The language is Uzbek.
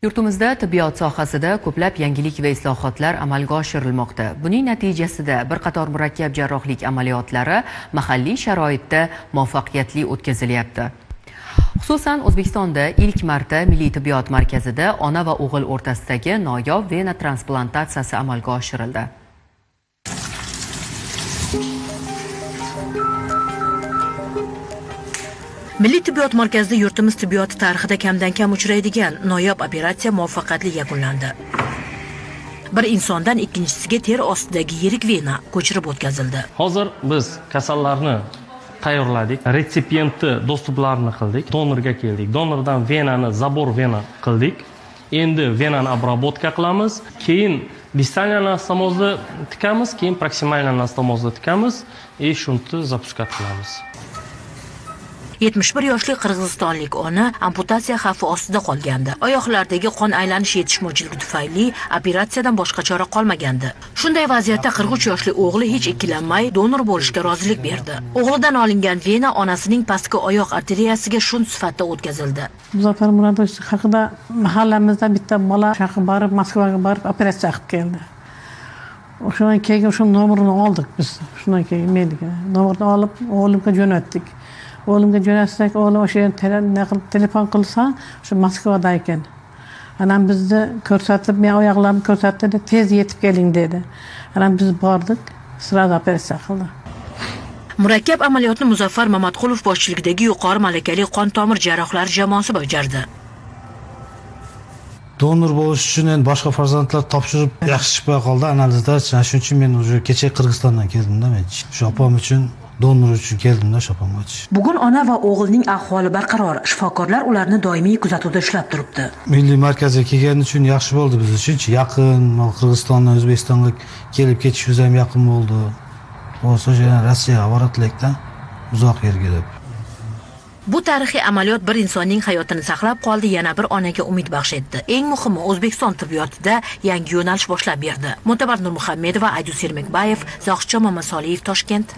Yurtimizda tibbiyot sohasida ko'plab yangilik va islohotlar amalga oshirilmoqda. Buning natijasida bir qator murakkab jarrohlik amaliyotlari mahalliy sharoitda muvaffaqiyatli o'tkazilyapti. Xususan, O'zbekistonda ilk marta Milliy tibbiyot markazida ona va o'g'il o'rtasidagi noyob vena transplantatsiyasi amalga oshirildi. Milliy tibbiyot markazida yurtimiz tibbiyoti tarixida kamdan kam uchraydigan noyob operatsiya muvaffaqiyatli yakunlandi. Bir insondan ikkinchisiga teri ostidagi yirik vena ko'chirib o'tkazildi. Hozir biz kasallarni tayyorladik, retsipientni dostuplarini qildik, donorga keldik. Donordan venani zabor vena qildik. Endi venani обработка qilamiz, keyin distal anastomozni tikamiz, keyin proksimal anastomozni tikamiz и shuntni запускать qilamiz. 71 yoshli qirg'izistonlik ona amputatsiya xavfi ostida qolgandi. Oyoqlardagi qon aylanish yetishmovchiligi tufayli operatsiyadan boshqa chora qolmagandi. Shunday vaziyatda 43 yoshli o'g'li hech ikkilanmay donor bo'lishga rozilik berdi. O'g'lidan olingan vena onasining pastki oyoq arteriyasiga shunt sifatida o'tkazildi. Muzaffar Murodovich haqida mahallamizda bitta bola shaqib borib, Moskvaga borib operatsiya qilib keldi. O'shandan keyin o'sha nomerini oldik biz. Shundan keyin menga nomerini olib o'g'limga jo'natdik. O'g'limga jo'natsak, o'g'lim o'sha yerdan telefon qilsa, o'sha Moskvada ekan. Anam bizni ko'rsatib, men oyoqlarimni ko'rsatdi, tez yetib keling dedi. Anam biz bordik, sразу operatsiya qildi. Murakkab amaliyotni Muzaffar Mamatqulov boshchiligidagi yuqori malakali qon tomir jarrohlari jamoasi bajardi. Donor bo'lish uchun endi boshqa farzandlar topshirib yaxshi chiqmay qoldi analizda. Shuning uchun men уже kecha Qirg'izistondan keldimda men. Shu opam uchun donor uchun keldimda shu opamga. Bugun ona va o'g'ilning ahvoli barqaror. Shifokorlar ularni doimiy kuzatuvda ushlab turibdi. Milliy markazga kelgani uchun yaxshi bo'ldi biz uchun. Yaqin, Qirg'izistondan O'zbekistonga kelib ketishimiz ham yaqin bo'ldi. Bo'lsa, Rossiyaga boradikda uzoq yerga deb. Bu tarixiy amaliyot bir insonning hayotini saqlab qoldi, yana bir onaga umid baxsh etdi. Eng muhimi, O'zbekiston tibbiyotida yangi yo'nalish boshlab berdi. Mo'tabar Nurmuhammedova, Aydus Ermekbayev, Zohidjon Mamasoliyev, Toshkent.